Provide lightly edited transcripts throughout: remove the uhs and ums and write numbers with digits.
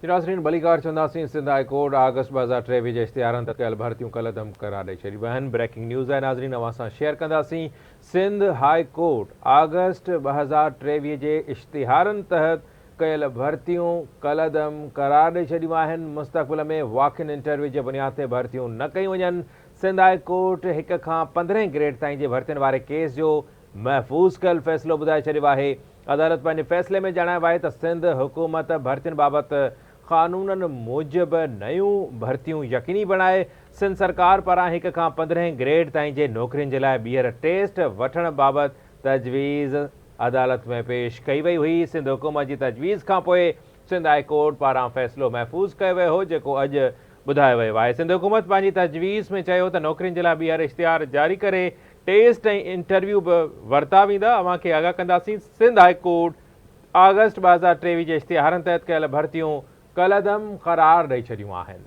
جي ناظرين ڀليڪار چونداسين سنڌ هاء ڪورٽ آگسٽ 2023 جي اشتهارن تحت ڪيل ڀرتيون ڪالعدم قرار ڏئي ڇڏيون آهن بريڪنگ نيوز آهي ناظرين اوهان سان شيئر ڪنداسين سنڌ هاء ڪورٽ آگسٽ 2023 جي اشتهارن تحت ڪيل ڀرتيون ڪالعدم قرار ڏئي ڇڏيون آهن مستقبل ۾ واڪ ان انٽرويو جي بنياد تي ڀرتيون نه ڪيون وڃن سنڌ هاء ڪورٽ هڪ کان پندرهين گريڊ تائين جي ڀرتين واري ڪيس جو محفوظ ڪيل فيصلو ٻڌائي ڇڏيو آهي. عدالت پنهنجي فيصلي ۾ ڄاڻايو آهي ته سنڌ حڪومت ڀرتين بابت قانونن موجب نيون ڀرتيون يقيني بڻائي، سنڌ سرڪار پاران هڪ کان پندرهين گريڊ تائين جي نوڪرين جي لاء ٻيهر ٽيسٽ وٺڻ بابت تجويز عدالت ۾ پيش ڪئي وئي هئي، سنڌ حڪومت جي تجويز کانپوء سنڌ هاء ڪورٽ پاران فيصلو محفوظ ڪيو ويو هو جيڪو اڄ ٻڌايو ويو آهي. سنڌ حڪومت پنهنجي تجويز ۾ چيو ته نوڪرين جي لاء ٻيهر اشتهار جاري ڪري ٽيسٽ ۽ انٽرويو به ورتا ويندا، اوهان کي آگاهه ڪنداسين. سنڌ هاء ڪورٽ آگسٽ 2023 جي اشتهارن تحت ڪيل ڀرتيون ڪالعدم قرار ڏئي ڇڏيون آهن.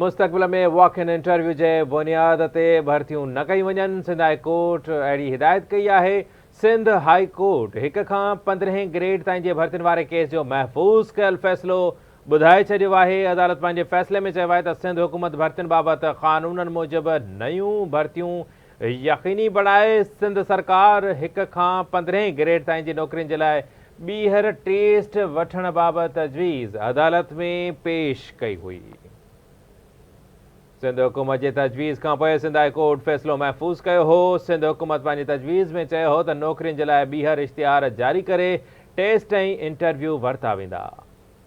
مستقبل ۾ واڪ ان انٽرويو جي بنياد تي ڀرتيون نه ڪيون وڃن، سنڌ هاء ڪورٽ اهڙي هدايت ڪئي آهي. سنڌ هاء ڪورٽ هڪ کان پندرهين گريڊ تائين جي ڀرتين واري ڪيس جو محفوظ ڪيل فيصلو ٻڌائي ڇڏيو آهي. عدالت پنهنجي فيصلي ۾ چيو آهي ته سنڌ حڪومت ڀرتين بابت قانونن موجب نيون ڀرتيون يقيني بڻائي، سنڌ سرڪار هڪ کان پندرهين گريڊ تائين جي نوڪرين جي لاء ٻيهر ٽيسٽ وٺڻ بابت تجويز عدالت ۾ پيش ڪئي هئي. سنڌ حڪومت جي تجويز کانپوء سنڌ هاء ڪورٽ فيصلو محفوظ ڪيو هو. سنڌ حڪومت پنهنجي تجويز ۾ چيو هو ته نوڪرين جي لاء ٻيهر اشتهار جاري ڪري ٽيسٽ ۽ انٽرويو ورتا ويندا.